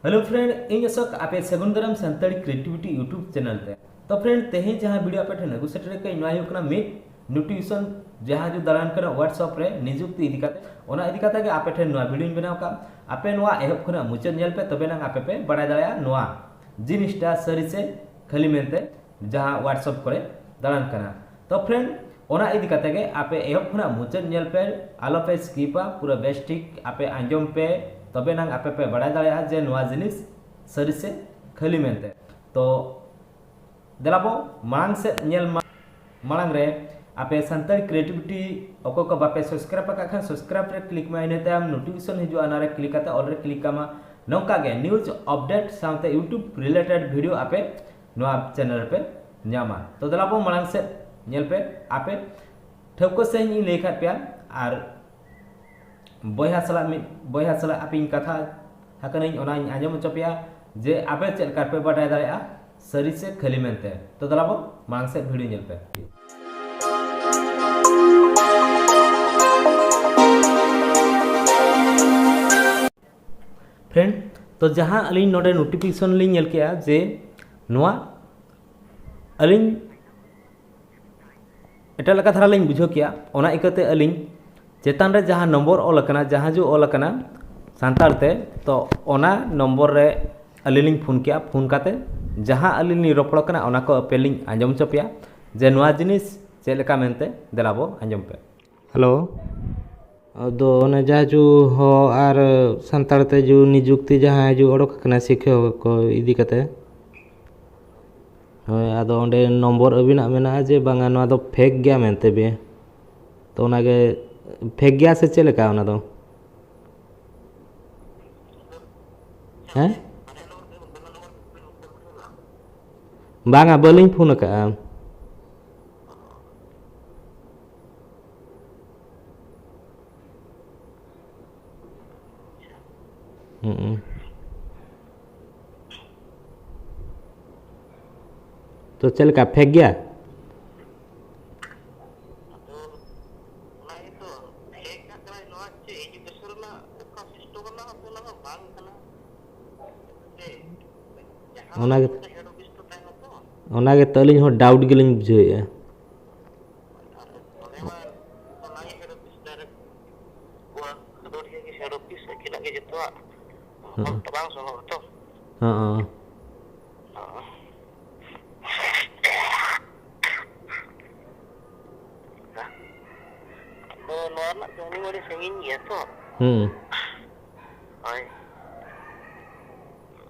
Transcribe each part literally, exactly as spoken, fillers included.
Hello friend, ᱤᱧ ᱚᱥᱳᱠ, ᱟᱯᱮ ᱥᱟᱹᱜᱩᱱ ᱫᱟᱨᱟᱢ ᱥᱟᱱᱛᱟᱲᱤ ᱠᱨᱤᱭᱮᱴᱤᱵᱷᱤᱴᱤ YouTube ᱪᱮᱱᱮᱞ ᱛᱮ᱾ ᱛᱚ friend, ᱛᱮᱦᱮᱧ ᱡᱟᱦᱟᱸ ᱵᱷᱤᱰᱤᱭᱳ ᱟᱯᱮ ᱴᱷᱮᱱ ᱟᱹᱜᱩ ᱥᱮᱴᱮᱨ ᱠᱟᱹᱧ, ᱱᱚᱣᱟ ᱦᱩᱭᱩᱜ ᱠᱟᱱᱟ ᱢᱤᱫ ᱱᱳᱴᱤᱯᱷᱤᱠᱮᱥᱚᱱ, ᱡᱟᱦᱟᱸ ᱡᱩ ᱫᱟᱬᱟᱱ ᱠᱟᱱᱟ WhatsApp ᱨᱮ ᱱᱤᱡᱩᱠᱛᱤ ᱤᱫᱤ ᱠᱟᱛᱮ᱾ ᱚᱱᱟ ᱤᱫᱤ ᱠᱟᱛᱮ ᱜᱮ ᱟᱯᱮ ᱴᱷᱮᱱ ᱱᱚᱣᱟ ᱵᱷᱤᱰᱤᱭᱳᱧ ᱵᱮᱱᱟᱣ ᱠᱟᱜᱼᱟ᱾ ᱟᱯᱮ ᱱᱚᱣᱟ ᱮᱦᱚᱵ ᱠᱷᱚᱱᱟᱜ ᱢᱩᱪᱟᱹᱫ ᱧᱮᱞ ᱯᱮ, ᱛᱚᱵᱮ ᱱᱟᱝ ᱟᱯᱮ ᱯᱮ ᱵᱟᱲᱟᱭ ᱫᱟᱲᱮᱭᱟᱜᱼᱟ ᱱᱚᱣᱟ ᱡᱤᱱᱤᱥᱴᱟ ᱥᱟᱹᱨᱤ ᱥᱮ ᱠᱷᱟᱹᱞᱤ ᱢᱮᱱᱛᱮ, ᱡᱟᱦᱟᱸ WhatsApp ᱠᱚᱨᱮ ᱫᱟᱬᱟᱱ ᱠᱟᱱᱟ᱾ ᱛᱚ friend, ᱚᱱᱟ ᱤᱫᱤ ᱠᱟᱛᱮ ᱜᱮ ᱟᱯᱮ ᱮᱦᱚᱵ ᱠᱷᱚᱱᱟᱜ ᱢᱩᱪᱟᱹᱫ ᱧᱮᱞ ᱯᱮ, ᱟᱞᱚ ᱯᱮ ᱥᱠᱤᱯᱟ, ᱯᱩᱨᱟᱹ ᱵᱮᱥ ᱴᱷᱤᱠ ᱟᱯᱮ ᱟᱸᱡᱚᱢ ᱯᱮ, ᱛᱚᱵᱮ ᱱᱟᱝ ᱟᱯᱮ ᱯᱮ ᱵᱟᱲᱟᱭ ᱫᱟᱲᱮᱭᱟᱜᱼᱟ ᱡᱮ ᱱᱚᱣᱟ ᱡᱤᱱᱤᱥ ᱥᱟᱹᱨᱤ ᱥᱮ ᱠᱷᱟᱹᱞᱤ ᱢᱮᱱᱛᱮ᱾ ᱛᱚ ᱫᱮᱞᱟ ᱵᱚ ᱢᱟᱲᱟᱝ ᱥᱮᱫ ᱧᱮᱞ ᱢᱟ᱾ ᱢᱟᱲᱟᱝ ᱨᱮ ᱟᱯᱮ ᱥᱟᱱᱛᱟᱲᱤ ᱠᱨᱤᱭᱮᱴᱤᱵᱷᱤᱴᱤ ᱚᱠᱚᱭ ᱠᱚ ᱵᱟᱯᱮ ᱥᱟᱵᱥᱠᱨᱟᱭᱤᱵ ᱟᱠᱟᱫ ᱠᱷᱟᱱ ᱥᱟᱵᱥᱠᱨᱟᱭᱤᱵ ᱨᱮ ᱠᱞᱤᱠ ᱢᱟ, ᱤᱱᱟᱹ ᱛᱟᱭᱚᱢ ᱱᱳᱴᱤᱯᱷᱤᱠᱮᱥᱚᱱ ᱦᱤᱡᱩᱜᱼᱟ, ᱚᱱᱟ ᱨᱮ ᱠᱞᱤᱠ ᱠᱟᱛᱮ ᱚᱞ ᱨᱮ ᱠᱞᱤᱠ ᱠᱟᱜ ᱢᱟ᱾ ᱱᱚᱝᱠᱟ ᱜᱮ ᱱᱤᱭᱩᱡᱽ ᱟᱯᱰᱮᱴ ᱥᱟᱶᱛᱮ YouTube ᱨᱤᱞᱮᱴᱮᱰ ᱵᱷᱤᱰᱤᱭᱳ ᱟᱯᱮ ᱱᱚᱣᱟ ᱪᱮᱱᱮᱞ ᱨᱮᱯᱮ ᱧᱟᱢᱟ᱾ ᱛᱚ ᱫᱮᱞᱟ ᱵᱚ ᱢᱟᱲᱟᱝ ᱥᱮᱫ ᱧᱮᱞ ᱯᱮ, ᱟᱯᱮ ᱴᱷᱟᱹᱣᱠᱟᱹ ᱥᱟᱺᱦᱤᱡ ᱤᱧ ᱞᱟᱹᱭ ᱠᱷᱟᱫ ᱯᱮᱭᱟ, ᱟᱨ ᱵᱚᱭᱦᱟ ᱥᱟᱞᱟᱜ ᱢᱤᱫ ᱵᱚᱭᱦᱟ ᱥᱟᱞᱟᱜ ᱟᱯᱮᱧ ᱠᱟᱛᱷᱟ ᱟᱠᱟᱱᱟᱹᱧ, ᱚᱱᱟᱧ ᱟᱸᱡᱚᱢ ᱦᱚᱪᱚ ᱯᱮᱭᱟ ᱡᱮ ᱟᱯᱮ ᱪᱮᱫ ᱞᱮᱠᱟ ᱯᱮ ᱵᱟᱰᱟᱭ ᱫᱟᱲᱮᱭᱟᱜᱼᱟ ᱥᱟᱹᱨᱤ ᱥᱮ ᱠᱷᱟᱹᱞᱤ ᱢᱮᱱᱛᱮ᱾ ᱛᱚ ᱫᱮᱞᱟ ᱵᱚ ᱢᱟᱲᱟᱝ ᱥᱮᱫ ᱵᱷᱤᱰᱤᱭᱳ ᱧᱮᱞ ᱯᱮ᱾ Friend, ᱛᱚ ᱡᱟᱦᱟᱸ ᱟᱹᱞᱤᱧ ᱱᱚᱰᱮ ᱱᱳᱴᱤᱯᱷᱤᱠᱮᱥᱚᱱ ᱞᱤᱧ ᱧᱮᱞ ᱠᱮᱜᱼᱟ ᱡᱮ ᱱᱚᱣᱟ ᱟᱹᱞᱤᱧ ᱮᱴᱟᱜ ᱞᱮᱠᱟ ᱫᱷᱟᱨᱟ ᱞᱤᱧ ᱵᱩᱡᱷᱟᱹᱣ ᱠᱮᱜᱼᱟ, ᱚᱱᱟ ᱤᱠᱟᱹᱛᱮ ᱟᱹᱞᱤᱧ ᱪᱮᱛᱟᱱ ᱨᱮ ᱡᱟᱦᱟᱸ ᱱᱚᱢᱵᱚᱨ ᱚᱞ ᱟᱠᱟᱱᱟ, ᱡᱟᱦᱟᱸ ᱡᱚ ᱚᱞ ᱟᱠᱟᱱᱟ ᱥᱟᱱᱛᱟᱲ ᱛᱮ, ᱛᱚ ᱚᱱᱟ ᱱᱚᱢᱵᱚᱨ ᱨᱮ ᱟᱹᱞᱤᱧ ᱞᱤᱧ ᱯᱷᱳᱱ ᱠᱮᱜᱼᱟ᱾ ᱯᱷᱳᱱ ᱠᱟᱛᱮ ᱡᱟᱦᱟᱸ ᱟᱹᱞᱤᱧ ᱞᱤᱧ ᱨᱚᱯᱚᱲ ᱠᱟᱱᱟ, ᱚᱱᱟ ᱠᱚ ᱟᱯᱮ ᱞᱤᱧ ᱟᱸᱡᱚᱢ ᱦᱚᱪᱚ ᱯᱮᱭᱟ ᱡᱮ ᱱᱚᱣᱟ ᱡᱤᱱᱤᱥ ᱪᱮᱫ ᱞᱮᱠᱟ ᱢᱮᱱᱛᱮ᱾ ᱫᱮᱞᱟ ᱵᱚ ᱟᱸᱡᱚᱢ ᱯᱮ᱾ ᱦᱮᱞᱳ, ᱟᱫᱚ ᱚᱱᱮ ᱡᱟᱦᱟᱸ ᱡᱩ ᱦᱚ ᱟᱨ ᱥᱟᱱᱛᱟᱲ ᱛᱮ ᱡᱩ ᱱᱤᱡᱩᱠᱛᱤ ᱡᱟᱦᱟᱸ ᱡᱩ ᱚᱰᱚᱠ ᱟᱠᱟᱱᱟ ᱥᱤᱠᱷᱟᱹᱣ ᱠᱚ ᱤᱫᱤ ᱠᱟᱛᱮ, ᱦᱳᱭ, ᱟᱫᱚ ᱚᱸᱰᱮ ᱱᱚᱢᱵᱚᱨ ᱟᱹᱵᱤᱱᱟᱜ ᱢᱮᱱᱟᱜᱼᱟ ᱡᱮ ᱵᱟᱝᱟ, ᱱᱚᱣᱟ ᱫᱚ ᱯᱷᱮᱠ ᱜᱮᱭᱟ ᱢᱮᱱᱛᱮ ᱵᱤ, ᱛᱚ ᱚᱱᱟᱜᱮ ᱯᱷᱮᱠ ᱜᱮᱭᱟ ᱥᱮ ᱪᱮᱫ ᱞᱮᱠᱟ ᱚᱱᱟ ᱫᱚ? ᱦᱮᱸ? ᱵᱟᱝᱟ, ᱵᱟᱹᱞᱤᱧ ᱯᱷᱳᱱ ᱟᱠᱟᱫᱼᱟ᱾ ᱦᱩᱸ᱾ ᱛᱚ ᱪᱮᱫ ᱞᱮᱠᱟ, ᱯᱷᱮᱠ ᱜᱮᱭᱟ? ᱟᱫᱚ ᱚᱱᱟ ᱜᱮᱛᱚ, ᱯᱷᱮᱠ ᱠᱟᱜ ᱠᱟᱱᱟᱭ᱾ ᱱᱚᱣᱟ ᱪᱮᱫ ᱮᱡᱩᱠᱮᱥᱚᱱ ᱨᱮᱱᱟᱜ ᱚᱠᱟ ᱥᱤᱥᱴᱮᱢ ᱨᱮᱱᱟᱜ ᱦᱚᱸ ᱚᱱᱟ ᱦᱚᱸ ᱵᱟᱝ ᱠᱟᱱᱟ᱾ ᱚᱱᱟ ᱜᱮ, ᱚᱱᱟ ᱜᱮᱛᱚ ᱟᱹᱞᱤᱧ ᱦᱚᱸ ᱰᱟᱣᱩᱴ ᱜᱮᱞᱤᱧ ᱵᱩᱡᱷᱟᱹᱣᱮᱫᱼᱟ᱾ ᱦᱮᱸ᱾ ᱦᱮᱸ᱾ ᱟᱫᱚ ᱱᱚᱣᱟ ᱨᱮᱱᱟᱜ ᱠᱟᱹᱦᱱᱤ ᱢᱟ ᱟᱹᱰᱤ ᱥᱟᱺᱜᱤᱧ ᱜᱮᱭᱟ ᱛᱚ᱾ ᱦᱩᱸ᱾ ᱦᱳᱭ᱾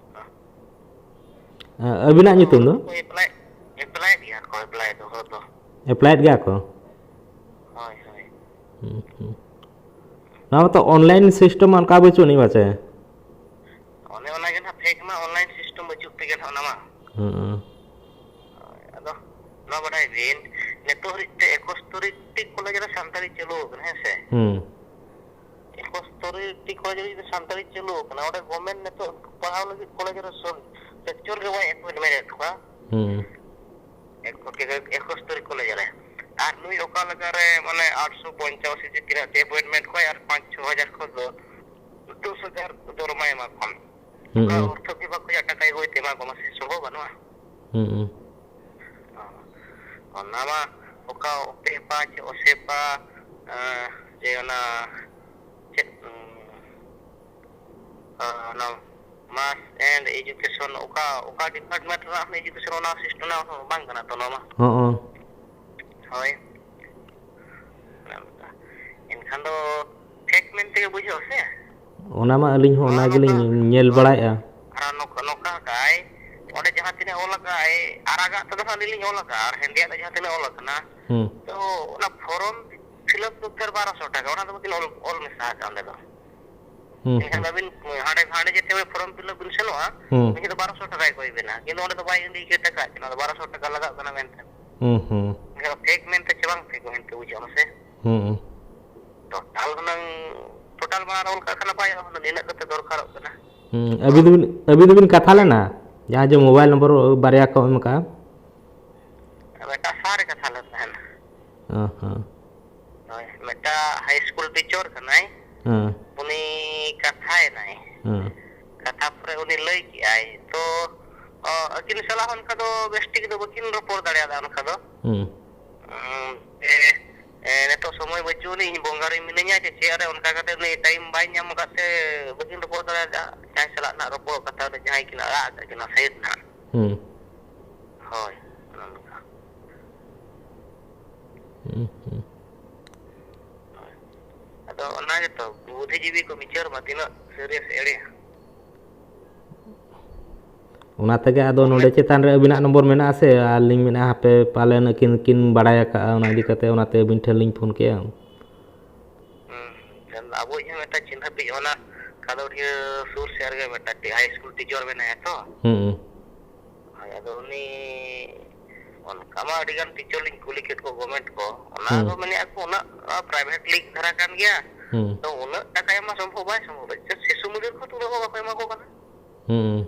ᱟᱹᱵᱤᱱᱟᱜ ᱧᱩᱛᱩᱢ ᱫᱚ? ᱦᱚᱲ ᱫᱚᱠᱚ ᱮᱯᱞᱟᱭ, ᱮᱯᱞᱟᱭᱮᱫ ᱜᱮᱭᱟ ᱠᱚ, ᱮᱯᱞᱟᱭ ᱫᱚ ᱦᱚᱲ ᱫᱚ᱾ ᱮᱯᱞᱟᱭᱮᱫ ᱜᱮᱭᱟ ᱠᱚ? ᱦᱳᱭ, ᱦᱳᱭ᱾ ᱦᱩᱸ, ᱦᱩᱸ᱾ ᱱᱚᱣᱟ ᱢᱟᱛᱚ online system ᱢᱟ ᱚᱱᱠᱟ ᱵᱟᱹᱪᱩᱜ ᱟᱹᱱᱤᱡ ᱢᱟᱥᱮ? ᱚᱱᱮ ᱚᱱᱟ ᱜᱮ ᱱᱟᱦᱟᱜ, ᱯᱷᱮᱠ ᱢᱟ online system ᱵᱟᱹᱪᱩᱜ ᱛᱮᱜᱮ ᱱᱟᱦᱟᱜ ᱚᱱᱟ ᱢᱟ᱾ ᱦᱩᱸ᱾ ᱦᱳᱭ, ᱟᱫᱚ ᱱᱚᱣᱟ ᱵᱟᱰᱟᱭ ᱵᱤᱱ, ᱱᱤᱛᱚᱜ ᱦᱟᱹᱨᱤᱡ ᱛᱮ ᱮᱠᱩᱥ ᱛᱟᱹᱨᱤᱠᱷ ᱠᱚᱞᱮᱡᱽ ᱨᱮ ᱥᱟᱱᱛᱟᱲᱤ ᱪᱟᱹᱞᱩ ᱟᱠᱟᱱᱟ, ᱦᱮᱸ ᱥᱮ? ᱦᱩᱸ᱾ ᱮᱠᱩᱥ ᱛᱟᱹᱨᱤᱠᱷ ᱠᱚᱞᱮᱡᱽ ᱨᱮ ᱡᱩᱫᱤ ᱥᱟᱱᱛᱟᱲᱤ ᱪᱟᱹᱞᱩ ᱟᱠᱟᱱᱟ, ᱚᱸᱰᱮ ᱜᱚᱵᱷᱢᱮᱱᱴ ᱱᱤᱛᱚᱜ ᱯᱟᱲᱦᱟᱣ ᱞᱟᱹᱜᱤᱫ ᱠᱚᱞᱮᱡᱽ ᱨᱮ ᱥᱚ-, lecture ᱜᱮ ᱵᱟᱭ appointment ᱮᱫ ᱠᱚᱣᱟ᱾ ᱦᱩᱸ᱾ ᱮᱠᱩᱥ ᱛᱟᱹᱨᱤᱠᱷ ᱠᱚᱞᱮᱡᱽ ᱨᱮ᱾ ᱟᱨ ᱱᱩᱭ ᱚᱠᱟ ᱞᱮᱠᱟᱨᱮ ᱢᱟᱱᱮ ᱟᱴᱥᱚ ᱯᱚᱧᱪᱟᱥᱤ ᱥᱮ ᱛᱤᱱᱟᱹᱜ ᱛᱮ appointment ᱠᱚᱣᱟᱭ ᱟᱨ ᱯᱟᱸᱪ ᱪᱷᱚ ᱦᱟᱡᱟᱨ ᱠᱷᱚᱱ ᱫᱚ ᱫᱚᱥ ᱦᱟᱡᱟᱨ ᱫᱚᱨᱢᱟᱭ ᱮᱢᱟ ᱠᱚᱣᱟ᱾ ᱦᱩᱸ, ᱚᱠᱟ ᱦᱩᱸ᱾ ᱚᱨᱛᱷᱚ ᱵᱤᱵᱷᱟᱜᱽ ᱠᱷᱚᱱᱟᱜ ᱴᱟᱠᱟᱭ ᱟᱹᱜᱩᱭ ᱛᱮ ᱮᱢᱟ ᱠᱚᱣᱟ, ᱢᱟᱥᱮ ᱥᱚᱢᱵᱷᱚᱵ ᱵᱟᱹᱱᱩᱜᱼᱟ? ᱦᱩᱸ, ᱦᱩᱸ᱾ ᱚᱱᱟ ᱢᱟ ᱚᱠᱟ ᱚᱯᱮᱯᱟ ᱪᱮ ᱚᱥᱮᱯᱟ, ᱟᱸ, ᱡᱮ ᱚᱱᱟ ᱪᱮᱫ, ᱩᱸ, ᱟᱸ, ᱚᱱᱟ mass and education ᱚᱠᱟ, ᱚᱠᱟ department ᱨᱮᱱᱟᱜ education ᱚᱱᱟ system ᱚᱱᱟ ᱦᱚᱸ ᱵᱟᱝ ᱠᱟᱱᱟ ᱛᱚ ᱱᱚᱣᱟ ᱢᱟ? ᱦᱚᱸ᱾ ᱦᱳᱭ᱾ ᱚᱱᱮ ᱚᱱᱠᱟ᱾ ᱮᱱᱠᱷᱟᱱ ᱫᱚ fake ᱢᱮᱱ ᱛᱮᱜᱮ ᱵᱩᱡᱷᱟᱹᱜᱼᱟ ᱥᱮ? ᱚᱱᱟ ᱢᱟ ᱟᱹᱞᱤᱧ ᱦᱚᱸ ᱱᱚᱣᱟ ᱚᱱᱟ ᱜᱮᱞᱤᱧ ᱱᱚᱝᱠᱟ, ᱧᱮᱞ ᱦᱳᱭ᱾ ᱵᱟᱲᱟᱭᱮᱫᱼᱟ᱾ ᱟᱨ ᱱᱚᱝᱠᱟ, ᱱᱚᱝᱠᱟ ᱟᱠᱟᱫᱼᱟᱭ, ᱚᱸᱰᱮ ᱡᱟᱦᱟᱸ ᱛᱤᱱᱟᱹᱜ ᱚᱞ ᱟᱠᱟᱫᱼᱟᱭ, ᱟᱨᱟᱜᱟᱜ ᱛᱮᱫᱚ ᱦᱟᱸᱜ ᱟᱹᱞᱤᱧ ᱞᱤᱧ ᱚᱞ ᱟᱠᱟᱫᱼᱟ, ᱟᱨ ᱦᱮᱸᱫᱮᱭᱟᱜ ᱫᱚ ᱡᱟᱦᱟᱸ ᱛᱤᱱᱟᱹᱜ ᱚᱞ ᱟᱠᱟᱱᱟ, ᱦᱩᱸ᱾ ᱛᱚ ᱚᱱᱟ form fill up ᱫᱚ ᱯᱷᱮᱨ ᱵᱟᱨᱚᱥᱚ ᱴᱟᱠᱟ, ᱚᱱᱟ ᱫᱚ ᱵᱟᱹᱠᱤᱱ ᱚᱞ, ᱚᱞ ᱢᱮᱥᱟ ᱟᱠᱟᱫᱼᱟ ᱚᱸᱰᱮ ᱫᱚ᱾ ᱦᱩᱸ, ᱮᱱᱠᱷᱟᱱ ᱦᱩᱸ᱾ ᱫᱚ ᱟᱹᱵᱤᱱ ᱦᱟᱸᱰᱮ, ᱦᱟᱸᱰᱮ ᱡᱮ form fill up ᱵᱤᱱ ᱥᱮᱱᱚᱜᱼᱟ, ᱦᱩᱸ᱾ ᱩᱱ ᱡᱚᱠᱷᱮᱡ ᱫᱚ ᱵᱟᱨᱚᱥᱚ ᱴᱟᱠᱟᱭ ᱠᱚᱭ ᱵᱤᱱᱟ, ᱠᱤᱱᱛᱩ ᱚᱸᱰᱮ ᱫᱚ ᱵᱟᱭ indicate ᱟᱠᱟᱫ ᱠᱤᱱᱟ, ᱚᱱᱟ ᱫᱚ ᱵᱟᱨᱚᱥᱚ ᱴᱟᱠᱟ ᱞᱟᱜᱟᱜ ᱠᱟᱱᱟ ᱢᱮᱱᱛᱮ᱾ ᱦᱩᱸ, ᱦᱩᱸ᱾ ᱮᱱᱠᱷᱟᱱ fake ᱢᱮᱱᱛᱮ ᱪᱮ ᱵᱟᱝ fake ᱢᱮᱱᱛᱮ ᱵᱩᱡᱷᱟᱹᱜᱼᱟ ᱢᱟᱥᱮ? ᱦᱩᱸ᱾ Total ᱦᱩᱱᱟᱹᱝ, total ᱵᱟᱱᱟᱨ ᱚᱞ ᱠᱟᱜ ᱠᱷᱟᱱ ᱱᱟᱯᱟᱭᱚᱜᱼᱟ ᱦᱩᱱᱟᱹᱝ, ᱱᱤᱱᱟᱹᱜ ᱠᱟᱛᱮ ᱫᱚᱨᱠᱟᱨᱚᱜ ᱠᱟᱱᱟ᱾ ᱦᱩᱸ, ᱟᱹᱵᱤᱱ ᱫᱚᱵᱤᱱ, ᱟᱹᱵᱤᱱ ᱫᱚᱵᱤᱱ ᱠᱟᱛᱷᱟ ᱞᱮᱱᱟ? ᱡᱟᱦᱟᱸ ᱡᱮ mobile number ᱵᱟᱨᱭᱟ ᱠᱚ ᱮᱢ ᱠᱟᱜᱼᱟ? ᱢᱤᱫᱴᱟᱝ ᱥᱟᱨ ᱮ ᱠᱟᱛᱷᱟ ᱞᱮᱱ ᱛᱟᱦᱮᱱᱟ᱾ ᱚ ᱦᱚᱸ᱾ ᱦᱳᱭ, ᱢᱤᱫᱴᱟᱝ high school teacher ᱠᱟᱱᱟᱭ᱾ ᱦᱮᱸ᱾ ᱩᱱᱤ ᱠᱟᱛᱷᱟᱭᱮᱱᱟᱭ᱾ ᱦᱮᱸ᱾ ᱠᱟᱛᱷᱟ ᱯᱚᱨᱮ ᱩᱱᱤ ᱞᱟᱹᱭ ᱠᱮᱜᱼᱟᱭ᱾ ᱛᱚ, ᱚ, ᱟᱹᱠᱤᱱ ᱥᱟᱞᱟᱜ ᱦᱚᱸ ᱚᱱᱠᱟ ᱫᱚ ᱵᱮᱥ ᱴᱷᱤᱠ ᱫᱚ ᱵᱟᱹᱠᱤᱱ ᱨᱚᱯᱚᱲ ᱫᱟᱲᱮᱭᱟᱫᱟ ᱚᱱᱠᱟ ᱫᱚ᱾ ᱦᱩᱸ᱾ ᱩᱸ, ᱮ, ᱮ, ᱱᱤᱛᱚᱜ ᱥᱚᱢᱚᱭ ᱵᱟᱹᱪᱩᱜ ᱟᱹᱱᱤᱡ, ᱤᱧ ᱵᱚᱸᱜᱟ ᱨᱮ ᱢᱤᱱᱟᱹᱧᱟ ᱥᱮ ᱪᱮᱫ ᱨᱮ, ᱚᱱᱠᱟ ᱠᱟᱛᱮ ᱩᱱᱤ ᱴᱟᱭᱤᱢ ᱵᱟᱭ ᱧᱟᱢ ᱟᱠᱟᱫ ᱛᱮ ᱵᱟᱹᱠᱤᱱ ᱨᱚᱯᱚᱲ ᱫᱟᱲᱮᱭᱟᱫᱟ᱾ ᱡᱟᱦᱟᱸᱭ ᱥᱟᱞᱟᱜ ᱱᱟᱜ ᱨᱚᱯᱚᱲ ᱠᱟᱛᱷᱟ ᱫᱚ ᱡᱟᱦᱟᱸᱭ ᱠᱤᱱ ᱟᱲᱟᱜ ᱟᱠᱟᱫ ᱠᱤᱱᱟ ᱥᱟᱭᱤᱰ ᱱᱟᱜ᱾ ᱦᱩᱸ᱾ ᱦᱳᱭ, ᱚᱱᱮ ᱚᱱᱠᱟ᱾ ᱦᱩᱸ, ᱦᱩᱸ᱾ ᱦᱳᱭ᱾ ᱟᱫᱚ ᱚᱱᱟ ᱜᱮᱛᱚ, ᱵᱩᱫᱷᱤᱡᱤᱵᱤ ᱠᱚ ᱵᱤᱪᱟᱹᱨ ᱢᱟ ᱛᱤᱱᱟᱹᱜ ᱥᱟᱹᱨᱤᱭᱟ ᱥᱮ ᱮᱲᱮᱭᱟ᱾ ᱚᱱᱟ ᱛᱮᱜᱮ ᱟᱫᱚ ᱱᱚᱰᱮ ᱪᱮᱛᱟᱱ ᱨᱮ ᱟᱹᱵᱤᱱᱟᱜ ᱱᱚᱢᱵᱚᱨ ᱢᱮᱱᱟᱜᱼᱟ ᱥᱮ, ᱟᱨ ᱞᱤᱧ ᱢᱮᱱᱟ ᱦᱟᱯᱮ ᱯᱟᱞᱮᱱ ᱟᱹᱠᱤᱱ ᱠᱤᱱ ᱵᱟᱲᱟᱭ ᱟᱠᱟᱫᱼᱟ, ᱚᱱᱟ ᱤᱫᱤ ᱠᱟᱛᱮ ᱚᱱᱟᱛᱮ ᱟᱹᱵᱤᱱ ᱴᱷᱮᱱ ᱞᱤᱧ ᱯᱷᱳᱱ ᱠᱮᱜᱼᱟ᱾ ᱦᱩᱸ, ᱟᱵᱚᱭᱤᱡ ᱦᱚᱸ ᱢᱤᱫᱴᱟᱝ ᱪᱤᱱᱦᱟᱹᱯᱤᱡ ᱚᱱᱟ ᱠᱷᱟᱫᱚᱲᱤᱭᱟᱹ ᱥᱩᱨ ᱥᱮᱫ ᱨᱮᱜᱮ ᱢᱤᱫᱴᱟᱝ ᱦᱟᱭ ᱥᱠᱩᱞ ᱴᱤᱪᱟᱨ ᱢᱮᱱᱟᱭᱟ ᱛᱚ᱾ ᱦᱩᱸ᱾ ᱦᱳᱭ, ᱟᱫᱚ ᱩᱱᱤ ᱚᱱᱠᱟ ᱢᱟ ᱟᱹᱰᱤ ᱜᱟᱱ ᱴᱤᱪᱟᱨ ᱞᱤᱧ ᱠᱩᱞᱤ ᱠᱮᱫ ᱠᱚ ᱜᱚᱵᱷᱢᱮᱱᱴ ᱠᱚ, ᱚᱱᱟ ᱦᱩᱸ᱾ ᱫᱚ ᱢᱮᱱᱮᱫᱼᱟ ᱠᱚ ᱩᱱᱟᱹᱜ, ᱱᱚᱣᱟ ᱯᱨᱟᱭᱵᱷᱮᱴ ᱞᱤᱜᱽ ᱫᱷᱟᱨᱟ ᱠᱟᱱ ᱜᱮᱭᱟ᱾ ᱦᱩᱸ᱾ ᱛᱚ ᱩᱱᱟᱹᱜ ᱴᱟᱠᱟ ᱮᱢ ᱢᱟ ᱥᱚᱢᱵᱷᱚᱵ ᱵᱟᱭ ᱥᱚᱢᱵᱷᱚᱵ, ᱥᱤᱥᱩ ᱢᱚᱱᱫᱤᱨ ᱠᱷᱚᱱ ᱛᱩᱞᱟᱹᱣ ᱦᱚᱸ ᱵᱟᱠᱚ ᱮᱢᱟ ᱠᱚ ᱠᱟᱱᱟ᱾ ᱦᱩᱸ᱾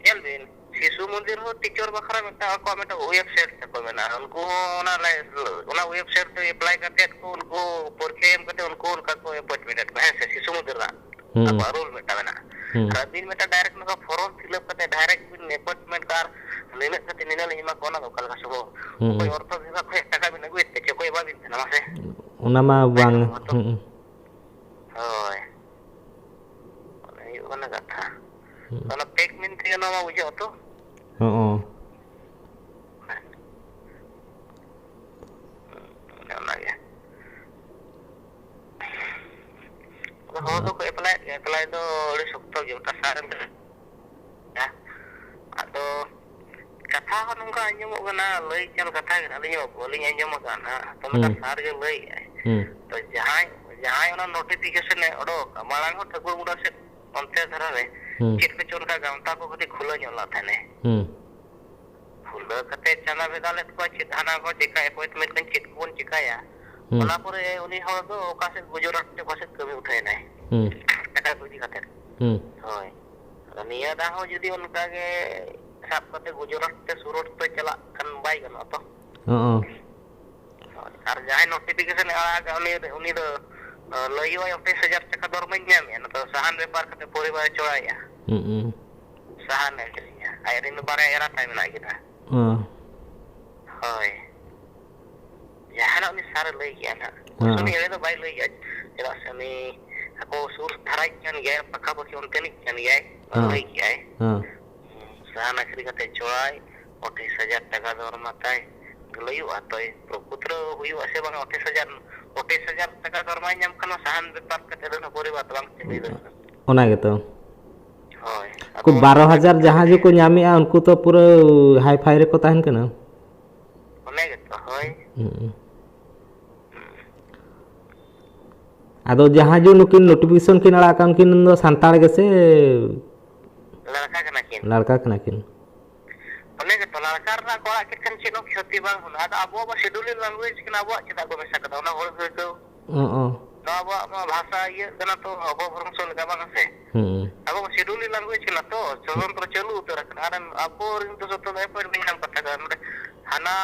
ᱧᱮᱞ ᱵᱤᱱ, ᱥᱤᱥᱩ ᱢᱚᱱᱫᱤᱨ ᱦᱚᱸ ᱴᱤᱪᱟᱨ ᱵᱟᱠᱷᱨᱟ ᱢᱤᱫᱴᱟᱝ ᱟᱠᱚᱣᱟᱜ ᱢᱤᱫᱴᱟᱝ ᱣᱮᱵᱥᱟᱭᱤᱴ ᱛᱟᱠᱚ ᱢᱮᱱᱟᱜᱼᱟ᱾ ᱩᱱᱠᱩ ᱦᱚᱸ ᱚᱱᱟ ᱞᱟᱭ-, ᱚᱱᱟ ᱣᱮᱵᱥᱟᱭᱤᱴ ᱨᱮ ᱮᱯᱞᱟᱭ ᱠᱟᱛᱮᱫ ᱠᱚ ᱩᱱᱠᱩ ᱯᱚᱨᱤᱠᱠᱷᱟ ᱮᱢ ᱠᱟᱛᱮᱫ ᱩᱱᱠᱩ ᱚᱱᱠᱟ ᱠᱚ ᱮᱯᱚᱭᱮᱱᱴᱢᱮᱱᱴ ᱮᱫ ᱠᱚᱣᱟ, ᱦᱮᱸ ᱥᱮ, ᱥᱤᱥᱩ ᱢᱚᱱᱫᱤᱨ ᱨᱮᱱᱟᱜ ᱦᱩᱸ᱾ ᱟᱠᱚᱣᱟᱜ ᱨᱩᱞ ᱢᱤᱫᱴᱟᱝ ᱢᱮᱱᱟᱜᱼᱟ᱾ ᱦᱩᱸ᱾ ᱟᱨ ᱟᱹᱵᱤᱱ ᱢᱤᱫᱴᱟᱝ ᱰᱟᱭᱨᱮᱠᱴ ᱱᱚᱝᱠᱟ ᱯᱷᱚᱨᱚᱢ ᱯᱷᱤᱞᱟᱯ ᱠᱟᱛᱮᱫ ᱰᱟᱭᱨᱮᱠᱴ ᱵᱤᱱ ᱮᱯᱚᱭᱮᱱᱴᱢᱮᱱᱴ ᱠᱟᱜᱼᱟ ᱟᱨ ᱱᱤᱱᱟᱹᱜ ᱠᱟᱛᱮ ᱱᱤᱱᱟᱹᱜ ᱞᱤᱧ ᱮᱢᱟ ᱠᱚᱣᱟ, ᱚᱱᱟ ᱫᱚ ᱚᱠᱟ ᱞᱮᱠᱟ ᱥᱚᱢᱵᱷᱚᱵ? ᱦᱩᱸ᱾ ᱚᱠᱚᱭ ᱚᱨᱛᱷᱚ ᱵᱤᱵᱷᱟᱜᱽ ᱠᱷᱚᱱ ᱴᱟᱠᱟ ᱵᱤᱱ ᱟᱹᱜᱩᱭᱮᱫ ᱛᱮ ᱪᱮᱫ ᱠᱚ ᱮᱢᱟ ᱵᱤᱱ ᱠᱟᱱᱟ ᱢᱟᱥᱮ? ᱚᱱᱟ ᱢᱟ ᱵᱟᱭ ᱵᱟᱝ᱾ ᱥᱚᱢᱵᱷᱚᱵ ᱛᱚ᱾ ᱦᱩᱸ᱾ ᱦᱳᱭ᱾ ᱚᱱᱟ ᱦᱩᱭᱩᱜ ᱠᱟᱱᱟ ᱠᱟᱛᱷᱟ᱾ ᱦᱩᱸ᱾ ᱚᱱᱟ ᱯᱷᱮᱠ ᱢᱮᱱ ᱛᱮᱜᱮ ᱱᱚᱣᱟ ᱢᱟ ᱵᱩᱡᱷᱟᱹᱜᱼᱟ ᱛᱚ᱾ ᱦᱚᱸᱜᱼᱚ᱾ ᱚᱱᱮ ᱚᱱᱟᱜᱮ᱾ ᱟᱫᱚ ᱦᱚᱲ ᱫᱚᱠᱚ ᱮᱯᱞᱟᱭᱮᱫ ᱜᱮᱭᱟ, ᱮᱯᱞᱟᱭ ᱫᱚ ᱟᱹᱰᱤ ᱥᱚᱠᱛᱚ ᱜᱮ, ᱚᱱᱠᱟ ᱥᱟᱨ ᱮᱢ ᱦᱮᱸ? ᱟᱫᱚ ᱠᱟᱛᱷᱟ ᱦᱚᱸ ᱱᱚᱝᱠᱟ ᱟᱸᱡᱚᱢᱚᱜ ᱠᱟᱱᱟ, ᱞᱟᱹᱭ ᱠᱟᱱ ᱠᱟᱛᱷᱟ ᱜᱮ ᱟᱹᱞᱤᱧ ᱦᱚᱸ ᱵᱟᱹᱞᱤᱧ ᱟᱸᱡᱚᱢ ᱟᱠᱟᱫᱼᱟ ᱱᱟᱦᱟᱜ᱾ ᱛᱚ ᱢᱤᱫᱴᱟᱝ ᱦᱩᱸ᱾ ᱥᱟᱨ ᱜᱮ ᱞᱟᱹᱭᱮᱫᱼᱟᱭ᱾ ᱦᱩᱸ᱾ ᱛᱚ ᱡᱟᱦᱟᱸᱭ, ᱡᱟᱦᱟᱸᱭ ᱚᱱᱟ ᱱᱳᱴᱤᱯᱷᱤᱠᱮᱥᱚᱱ ᱮ ᱚᱰᱚᱠ ᱟᱠᱟᱫ, ᱢᱟᱲᱟᱝ ᱦᱚᱸ ᱴᱷᱟᱹᱠᱩᱨ ᱢᱩᱰᱟᱹ ᱥᱮᱫ ᱚᱱᱛᱮ ᱫᱷᱟᱨᱟ ᱨᱮ ᱦᱩᱸ᱾ ᱪᱮᱫ ᱠᱚᱪᱚ ᱚᱱᱠᱟ ᱜᱟᱶᱛᱟ ᱠᱚ ᱠᱟᱹᱴᱤᱡ ᱠᱷᱩᱞᱟᱹᱣ ᱧᱚᱜ ᱞᱮᱫ ᱛᱟᱦᱮᱱᱮ᱾ ᱦᱩᱸ᱾ ᱠᱷᱩᱞᱟᱹᱣ ᱠᱟᱛᱮ ᱪᱟᱸᱫᱟ ᱵᱷᱮᱫᱟ ᱞᱮᱫ ᱠᱚᱣᱟ, ᱪᱮᱫ ᱦᱟᱱᱟ ᱠᱚ ᱪᱮᱠᱟ, ᱮᱯᱚᱭᱮᱱᱴᱢᱮᱱᱴ ᱠᱚ ᱪᱮᱫ ᱠᱚᱵᱚᱱ ᱪᱮᱠᱟᱭᱟ᱾ ᱦᱩᱸ᱾ ᱚᱱᱟ ᱯᱚᱨᱮ ᱩᱱᱤ ᱦᱚᱲ ᱫᱚ ᱚᱠᱟ ᱥᱮᱫ ᱜᱩᱡᱽᱨᱟᱴ ᱛᱮ ᱚᱠᱟ ᱥᱮᱫ ᱠᱟᱹᱢᱤ ᱩᱴᱷᱟᱹᱭᱮᱱᱟᱭ᱾ ᱦᱩᱸ᱾ ᱴᱟᱠᱟ ᱠᱚ ᱤᱫᱤ ᱠᱟᱛᱮ᱾ ᱦᱩᱸ᱾ ᱦᱳᱭ᱾ ᱟᱫᱚ ᱱᱤᱭᱟᱹ ᱫᱷᱟᱣ ᱦᱚᱸ ᱡᱩᱫᱤ ᱚᱱᱠᱟ ᱜᱮ ᱥᱟᱵ ᱠᱟᱛᱮ ᱜᱩᱡᱽᱨᱟᱴ ᱛᱮ ᱥᱩᱨᱟᱴ ᱛᱮ ᱪᱟᱞᱟᱜ ᱠᱷᱟᱱ ᱵᱟᱭ ᱜᱟᱱᱚᱜᱼᱟ ᱛᱚ? ᱦᱚᱸᱜᱼᱚ᱾ ᱦᱳᱭ᱾ ᱟᱨ ᱡᱟᱦᱟᱸᱭ ᱱᱳᱴᱤᱯᱷᱤᱠᱮᱥᱚᱱ ᱮ ᱟᱲᱟᱜᱟ, ᱩᱱᱤ, ᱩᱱᱤ ᱫᱚ, ᱚ, ᱞᱟᱹᱭ ᱦᱩᱭᱩᱜᱼᱟ, ᱟᱴᱷᱟᱥ ᱦᱟᱡᱟᱨ ᱴᱟᱠᱟ ᱫᱚᱨᱢᱟᱧ ᱧᱟᱢᱮᱜᱼᱟ, ᱱᱚᱛᱮ ᱥᱟᱦᱟᱱ ᱵᱮᱯᱟᱨ ᱠᱟᱛᱮ ᱯᱚᱨᱤᱵᱟᱨᱮ ᱪᱚᱲᱟᱣᱮᱜᱼᱟ᱾ ᱦᱩᱸ᱾ ᱥᱟᱦᱟᱱ ᱟᱹᱠᱷᱨᱤᱧᱟ᱾ ᱟᱡ ᱨᱮᱱ ᱫᱚ ᱵᱟᱨᱭᱟ ᱮᱨᱟ ᱛᱟᱭ ᱢᱮᱱᱟᱜ ᱠᱤᱱᱟ᱾ ᱦᱮᱸ᱾ ᱦᱳᱭ᱾ ᱡᱟᱦᱟᱱᱟᱜ ᱩᱱᱤ ᱥᱟᱨᱮ ᱞᱟᱹᱭ ᱠᱮᱜᱼᱟ ᱱᱟᱜ᱾ ᱦᱮᱸ᱾ ᱩᱱᱤ ᱮᱲᱮ ᱫᱚ ᱵᱟᱭ ᱞᱟᱹᱭ ᱠᱮᱜᱼᱟ, ᱪᱮᱫᱟᱜ ᱥᱮ ᱩᱱᱤ ᱟᱠᱚ ᱥᱩᱨ ᱫᱷᱟᱨᱟᱭ ᱠᱟᱱ ᱜᱮᱭᱟᱭ, ᱯᱟᱠᱟᱵᱟᱹᱠᱤ ᱚᱱᱛᱮᱱᱤᱡ ᱠᱟᱱ ᱜᱮᱭᱟᱭ, ᱦᱮᱸ᱾ ᱞᱟᱹᱭ ᱠᱮᱜᱼᱟᱭ᱾ ᱦᱮᱸ᱾ ᱥᱟᱦᱟᱱ ᱟᱹᱠᱷᱨᱤᱧ ᱠᱟᱛᱮ ᱪᱚᱲᱟᱭ ᱟᱴᱷᱟᱥ ᱦᱟᱡᱟᱨ ᱴᱟᱠᱟ ᱫᱚᱨᱢᱟ ᱛᱟᱭ᱾ ᱞᱟᱹᱭᱚᱜᱼᱟ ᱛᱚᱭ, ᱯᱨᱚᱠᱩᱛ ᱨᱮ ᱦᱩᱭᱩᱜᱼᱟ ᱥᱮ ᱵᱟᱝᱟ? ᱟᱴᱷᱟᱥ ᱦᱟᱡᱟᱨ, ᱟᱴᱷᱟᱥ ᱦᱟᱡᱟᱨ ᱴᱟᱠᱟ ᱫᱚᱨᱢᱟᱭ ᱧᱟᱢ ᱠᱷᱟᱱ ᱢᱟ ᱥᱟᱦᱟᱱ ᱵᱮᱯᱟᱨ ᱠᱟᱛᱮ ᱫᱚ ᱯᱚᱨᱤᱵᱟᱨ ᱫᱚ ᱵᱟᱝ ᱪᱟᱹᱞᱩᱭ ᱫᱟᱲᱮᱭᱟᱜᱼᱟ᱾ ᱚᱱᱟ ᱜᱮᱛᱚ᱾ ᱦᱳᱭ᱾ ᱩᱱᱠᱩ ᱟᱫᱚ ᱚᱱᱟ ᱵᱟᱨᱚ ᱦᱟᱡᱟᱨ ᱠᱷᱟᱹᱛᱤᱨ ᱡᱟᱦᱟᱸᱭ ᱜᱮᱠᱚ ᱧᱟᱢᱮᱜᱼᱟ, ᱩᱱᱠᱩ ᱛᱚ ᱯᱩᱨᱟᱹ ᱦᱟᱭ ᱯᱷᱟᱭ ᱨᱮᱠᱚ ᱛᱟᱦᱮᱱ ᱠᱟᱱᱟ᱾ ᱚᱱᱮ ᱜᱮᱛᱚ, ᱦᱳᱭ᱾ ᱦᱩᱸ᱾ ᱟᱫᱚ ᱡᱟᱦᱟᱸ ᱡᱮ ᱱᱩᱠᱤᱱ ᱱᱳᱴᱤᱯᱷᱤᱠᱮᱥᱚᱱ ᱠᱤᱱ ᱟᱲᱟᱜ ᱟᱠᱟᱱ, ᱩᱱᱠᱤᱱ ᱫᱚ ᱥᱟᱱᱛᱟᱲ ᱜᱮᱥᱮ ᱞᱟᱲᱠᱟ ᱠᱟᱱᱟ ᱠᱤᱱ᱾ ᱞᱟᱲᱠᱟ ᱠᱟᱱᱟ ᱠᱤᱱ? ᱚᱱᱮ ᱜᱮᱛᱚ, ᱞᱟᱲᱠᱟ ᱨᱮᱱᱟᱜ ᱠᱚ ᱟᱲᱟᱜ ᱠᱮᱫ ᱠᱷᱟᱱ ᱪᱮᱫ ᱦᱚᱸ ᱠᱷᱚᱛᱤ ᱵᱟᱝ ᱦᱩᱭᱩᱜᱼᱟ᱾ ᱟᱫᱚ ᱟᱵᱚᱣᱟᱜ ᱢᱟ scheduled language ᱠᱟᱱᱟ, ᱟᱵᱚᱣᱟᱜ ᱪᱮᱫᱟᱜ ᱠᱚ ᱢᱮᱥᱟ ᱠᱟᱫᱟ? ᱚᱱᱟ ᱦᱚᱲ ᱠᱚ ᱟᱹᱭᱠᱟᱹᱣ᱾ ᱚ, ᱚ᱾ ᱱᱚᱣᱟ ᱟᱵᱚᱣᱟᱜ ᱢᱟ ᱵᱷᱟᱥᱟ ᱤᱭᱟᱹᱜ ᱠᱟᱱᱟ ᱛᱚ, ᱟᱵᱚ ᱵᱷᱚᱨᱚᱝᱥᱚ ᱞᱮᱠᱟ, ᱵᱟᱝ ᱥᱮ? ᱦᱩᱸ᱾ ᱟᱵᱚ ᱢᱟ scheduled language ᱠᱟᱱᱟ ᱛᱚ, ᱥᱚᱛᱚᱱᱛᱨᱚ ᱪᱟᱹᱞᱩ ᱩᱛᱟᱹᱨ ᱟᱠᱟᱱᱟ᱾ ᱟᱨ ᱟᱵᱚ ᱨᱮᱱ ᱫᱚ ᱡᱚᱛᱚ appointment ᱧᱟᱢ ᱠᱟᱛᱷᱟ ᱠᱟᱱᱟ᱾ ᱱᱚᱰᱮ ᱦᱟᱱᱟ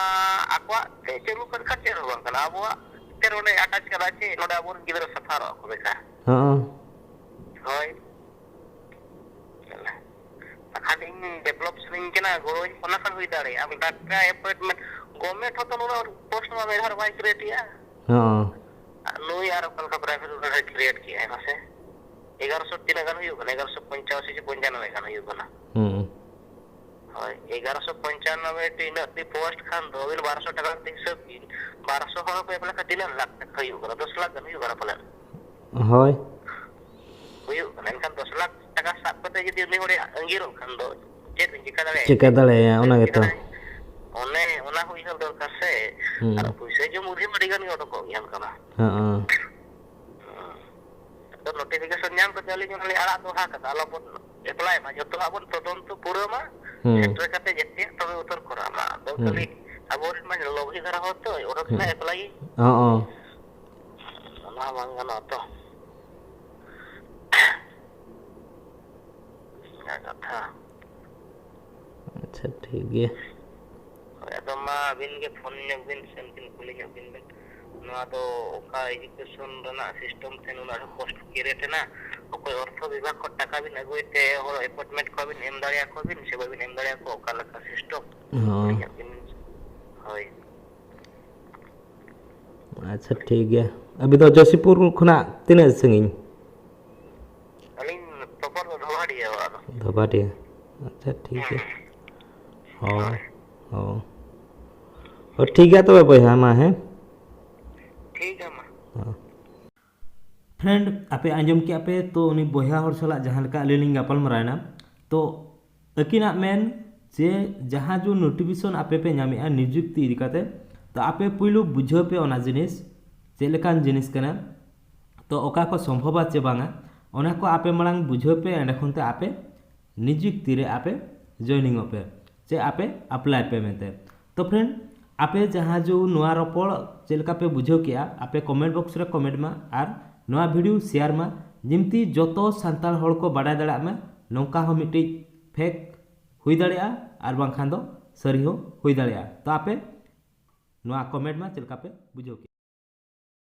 ᱟᱠᱚᱣᱟᱜ ᱛᱮ ᱪᱟᱹᱞᱩ ᱠᱟᱱ ᱠᱷᱟᱱ ᱪᱮᱫ ᱦᱚᱸ ᱵᱟᱝ ᱠᱟᱱᱟ᱾ ᱟᱵᱚᱣᱟᱜ ᱛᱮ ᱱᱚᱰᱮ attach ᱠᱟᱫᱟ ᱪᱮ, ᱱᱚᱰᱮ ᱟᱵᱚᱨᱮᱱ ᱜᱤᱫᱽᱨᱟᱹ ᱥᱟᱯᱷᱟᱨᱚᱜ ᱟᱠᱚ ᱵᱮᱠᱟᱨ᱾ ᱦᱚᱸ᱾ ᱦᱳᱭ᱾ ᱵᱟᱠᱷᱟᱱ ᱤᱧ develop ᱥᱟᱱᱟᱧ ᱠᱟᱱᱟ, ᱜᱚᱲᱚᱧ ᱯᱷᱳᱱ ᱞᱮᱠᱷᱟᱱ ᱦᱩᱭ ᱫᱟᱲᱮᱭᱟᱜᱼᱟ᱾ ᱟᱢ ᱰᱟᱠᱛᱟᱨ appointment, government ᱦᱚᱸᱛᱚ ᱱᱩᱱᱟᱹᱜ post ᱢᱟ ᱢᱤᱫ ᱫᱷᱟᱣ ᱵᱟᱭ create ᱮᱜᱼᱟ᱾ ᱦᱚᱸ᱾ ᱟᱨ ᱱᱩᱭ ᱟᱨ ᱚᱠᱟ ᱞᱮᱠᱟ private ᱨᱮ create ᱠᱮᱜᱼᱟᱭ ᱢᱟᱥᱮ? ᱮᱜᱟᱨᱚᱥᱚ ᱛᱤᱱᱟᱹᱜ ᱜᱟᱱ ᱦᱩᱭᱩᱜ ᱠᱟᱱᱟ? ᱮᱜᱟᱨᱚᱥᱚ ᱯᱚᱧᱪᱟᱥᱤ ᱥᱮ ᱯᱚᱧᱪᱟᱱᱚᱵᱵᱳᱭ ᱜᱟᱱ ᱦᱩᱭᱩᱜ ᱠᱟᱱᱟ᱾ ᱦᱩᱸ᱾ ᱦᱳᱭ, ᱮᱜᱟᱨᱚᱥᱚ ᱯᱚᱧᱪᱟᱱᱚᱵᱵᱳᱭ ᱴᱤ ᱤᱱᱟᱹᱜ ᱴᱤ post ᱠᱷᱟᱱ ᱫᱚ ᱟᱹᱵᱤᱱ ᱵᱟᱨᱚᱥᱚ ᱴᱟᱠᱟ ᱠᱟᱛᱮ ᱦᱤᱥᱟᱹᱵ ᱵᱤᱱ, ᱵᱟᱨᱚᱥᱚ ᱦᱚᱲ ᱠᱚ ᱮᱢ ᱞᱮᱠᱷᱟᱱ ᱛᱤᱱᱟᱹᱜ ᱞᱟᱠᱷ ᱴᱟᱠᱟ ᱦᱩᱭᱩᱜ ᱠᱟᱱᱟ? ᱫᱚᱥ ᱞᱟᱠᱷ ᱜᱟᱱ ᱦᱩᱭᱩᱜ ᱠᱟᱱᱟ ᱯᱟᱞᱮᱱ᱾ ᱦᱳᱭ᱾ ᱦᱩᱭᱩᱜ ᱠᱟᱱᱟ, ᱮᱱᱠᱷᱟᱱ ᱫᱚᱥ ᱞᱟᱠᱷ ᱴᱟᱠᱟ ᱥᱟᱵ ᱠᱟᱛᱮ ᱡᱩᱫᱤ ᱩᱱᱤ ᱦᱚᱲᱮ ᱟᱸᱜᱤᱨᱚᱜ ᱠᱷᱟᱱ ᱫᱚ ᱪᱮᱫ ᱵᱤᱱ ᱪᱤᱠᱟᱹ ᱫᱟᱲᱮᱭᱟᱜᱼᱟ? ᱪᱤᱠᱟᱹ ᱫᱟᱲᱮᱭᱟᱜᱼᱟ, ᱚᱱᱟ ᱜᱮᱛᱚ᱾ ᱚᱱᱮ ᱚᱱᱟ ᱦᱚᱸ ᱩᱭᱦᱟᱹᱨ ᱫᱚᱨᱠᱟᱨ ᱥᱮ᱾ ᱦᱩᱸ᱾ ᱟᱨ ᱯᱩᱭᱥᱟᱹ ᱡᱚᱢ ᱩᱫᱷᱤᱢ ᱟᱹᱰᱤ ᱜᱟᱱ ᱜᱮ ᱚᱰᱚᱠᱚᱜ ᱜᱮᱭᱟ ᱚᱱᱠᱟ ᱢᱟ᱾ ᱦᱮᱸ᱾ ᱟᱫᱚ notification ᱧᱟᱢ ᱠᱟᱛᱮ ᱟᱹᱞᱤᱧ ᱦᱚᱸᱞᱤᱧ ᱟᱲᱟᱜ ᱫᱚᱦᱲᱟ ᱠᱟᱫᱟ, ᱟᱞᱚᱵᱚᱱ apply ᱢᱟ, ᱡᱚᱛᱚᱣᱟᱜ ᱵᱚᱱ ᱛᱚᱫᱚᱱᱛᱚ ᱯᱩᱨᱟᱹᱣ ᱢᱟ, ᱦᱩᱸ᱾ ᱥᱮᱴᱮᱨ ᱠᱟᱛᱮ ᱡᱮᱛᱮᱭᱟᱜ ᱛᱚᱵᱮ ᱩᱛᱟᱹᱨ ᱠᱚᱨᱟᱣ ᱢᱟ᱾ ᱟᱫᱚ ᱦᱩᱸ᱾ ᱠᱷᱟᱹᱞᱤ ᱟᱵᱚᱨᱮᱱ ᱢᱟ ᱞᱚᱵᱷᱤ ᱫᱷᱟᱨᱟ ᱦᱚᱲ ᱛᱚ, ᱚᱰᱚᱠ ᱦᱩᱸ᱾ ᱠᱷᱟᱱ apply᱾ ᱦᱚᱸ᱾ ᱚᱱᱟ ᱦᱚᱸ ᱵᱟᱝ ᱜᱟᱱᱚᱜᱼᱟ ᱛᱚ᱾ ᱚᱱᱟ ᱠᱟᱛᱷᱟ᱾ ᱟᱪᱪᱷᱟ, ᱴᱷᱤᱠ ᱜᱮᱭᱟ᱾ ᱦᱳᱭ, ᱟᱫᱚ ᱢᱟ ᱟᱹᱵᱤᱱ ᱜᱮ ᱯᱷᱳᱱ ᱧᱚᱜ ᱵᱤᱱ ᱥᱮ ᱩᱱᱠᱤᱱ ᱠᱩᱞᱤ ᱧᱚᱜ ᱵᱤᱱ ᱵᱤᱱ᱾ ᱱᱚᱣᱟ ᱫᱚ ᱚᱠᱟ education ᱨᱮᱱᱟᱜ system ᱛᱮ ᱱᱩᱱᱟᱹᱜ ᱰᱷᱮᱨ post create ᱮᱱᱟ? ᱚᱠᱚᱭ ᱚᱨᱛᱷᱚ ᱵᱤᱵᱷᱟᱜᱽ ᱠᱷᱚᱱ ᱴᱟᱠᱟ ᱵᱤᱱ ᱟᱹᱜᱩᱭ ᱛᱮ, ᱦᱚᱲ ᱮᱯᱚᱭᱮᱱᱴᱢᱮᱱᱴ ᱠᱚ ᱵᱤᱱ ᱮᱢ ᱫᱟᱲᱮᱭᱟᱠᱚᱣᱟ ᱵᱤᱱ ᱥᱮ ᱵᱟᱵᱤᱱ ᱮᱢ ᱫᱟᱲᱮᱭᱟᱠᱚᱣᱟ, ᱚᱠᱟ ᱞᱮᱠᱟ ᱥᱤᱥᱴᱮᱢ? ᱦᱚᱸ᱾ ᱟᱹᱞᱤᱧᱟᱜ ᱵᱤᱱ, ᱦᱳᱭ᱾ ᱟᱪᱪᱷᱟ, ᱴᱷᱤᱠ ᱜᱮᱭᱟ᱾ ᱟᱹᱵᱤᱱ ᱫᱚ ᱡᱚᱥᱤᱯᱩᱨ ᱠᱷᱚᱱᱟᱜ ᱛᱤᱱᱟᱹᱜ ᱥᱟᱺᱜᱤᱧ? ᱟᱹᱞᱤᱧ ᱯᱨᱚᱯᱟᱨ ᱫᱚ ᱫᱷᱚᱵᱟᱰᱤᱦᱟᱹ ᱚᱲᱟᱜ ᱫᱚ᱾ ᱫᱷᱚᱵᱟᱰᱤᱦᱟᱹ᱾ ᱟᱪᱪᱷᱟ, ᱴᱷᱤᱠ ᱜᱮᱭᱟ᱾ ᱦᱚᱸ, ᱦᱳᱭ᱾ ᱦᱚᱸ᱾ ᱦᱚᱸ, ᱴᱷᱤᱠ ᱜᱮᱭᱟ ᱛᱚᱵᱮ ᱵᱚᱭᱦᱟ, ᱢᱟ, ᱦᱮᱸ? ᱴᱷᱤᱠ ᱜᱮᱭᱟ, ᱢᱟ᱾ ᱦᱚᱸ᱾ ᱯᱷᱨᱮᱱᱰ, ᱟᱯᱮ ᱟᱸᱡᱚᱢ ᱠᱮᱜᱼᱟ ᱯᱮ, ᱛᱚ ᱩᱱᱤ ᱵᱚᱭᱦᱟ ᱦᱚᱲ ᱥᱟᱞᱟᱜ ᱡᱟᱦᱟᱸ ᱞᱮᱠᱟ ᱟᱹᱞᱤᱧ ᱞᱤᱧ ᱜᱟᱯᱟᱞ ᱢᱟᱨᱟᱣᱮᱱᱟ, ᱛᱚ ᱟᱹᱠᱤᱱᱟᱜ ᱢᱮᱱ ᱡᱮ ᱡᱟᱦᱟᱸ ᱡᱚ ᱱᱳᱴᱤᱯᱷᱤᱠᱮᱥᱚᱱ ᱟᱯᱮ ᱯᱮ ᱧᱟᱢᱮᱜᱼᱟ ᱱᱤᱡᱩᱠᱛᱤ ᱤᱫᱤ ᱠᱟᱛᱮ, ᱛᱚ ᱟᱯᱮ ᱯᱩᱭᱞᱩ ᱵᱩᱡᱷᱟᱹᱣ ᱯᱮ ᱚᱱᱟ ᱡᱤᱱᱤᱥ ᱪᱮᱫ ᱞᱮᱠᱟᱱ ᱡᱤᱱᱤᱥ ᱠᱟᱱᱟ, ᱛᱚ ᱚᱠᱟ ᱠᱚ ᱥᱚᱢᱵᱷᱚᱵᱟ ᱪᱮ ᱵᱟᱝᱟ, ᱚᱱᱟ ᱠᱚ ᱟᱯᱮ ᱢᱟᱲᱟᱝ ᱵᱩᱡᱷᱟᱹᱣ ᱯᱮ, ᱮᱸᱰᱮ ᱠᱷᱚᱱ ᱛᱮ ᱟᱯᱮ ᱱᱤᱡᱩᱠᱛᱤ ᱨᱮ ᱟᱯᱮ ᱡᱚᱭᱮᱱᱤᱝ ᱚᱜ ᱯᱮ ᱪᱮ ᱟᱯᱮ ᱟᱯᱞᱟᱭ ᱯᱮ ᱢᱮᱱᱛᱮ᱾ ᱛᱚ ᱯᱷᱨᱮᱱᱰ, ᱟᱯᱮ ᱡᱟᱦᱟᱸ ᱡᱚ ᱱᱚᱣᱟ ᱨᱚᱯᱚᱲ ᱪᱮᱫ ᱞᱮᱠᱟ ᱯᱮ ᱵᱩᱡᱷᱟᱹᱣ ᱠᱮᱜᱼᱟ, ᱟᱯᱮ ᱠᱚᱢᱮᱱᱴ ᱵᱚᱠᱥ ᱨᱮ ᱠᱚᱢᱮᱱᱴ ᱢᱟ ᱟᱨ ᱱᱚᱣᱟ ᱵᱷᱤᱰᱤᱭᱳ ᱥᱮᱭᱟᱨ ᱢᱟ, ᱡᱤᱢᱛᱤ ᱡᱚᱛᱚ ᱥᱟᱱᱛᱟᱲ ᱦᱚᱲ ᱠᱚ ᱵᱟᱰᱟᱭ ᱫᱟᱲᱮᱭᱟᱜ ᱢᱟ ᱱᱚᱝᱠᱟ ᱦᱚᱸ ᱢᱤᱫᱴᱤᱡ ᱯᱷᱮᱠ ᱦᱩᱭ ᱫᱟᱲᱮᱭᱟᱜᱼᱟ ᱟᱨ ᱵᱟᱝᱠᱷᱟᱱ ᱫᱚ ᱥᱟᱹᱨᱤ ᱦᱚᱸ ᱦᱩᱭ ᱫᱟᱲᱮᱭᱟᱜᱼᱟ᱾ ᱛᱚ ᱟᱯᱮ ᱱᱚᱣᱟ ᱠᱚᱢᱮᱱᱴ ᱢᱟ ᱪᱮᱫ ᱞᱮᱠᱟ ᱯᱮ ᱵᱩᱡᱷᱟᱹᱣ ᱠᱮᱜᱼᱟ᱾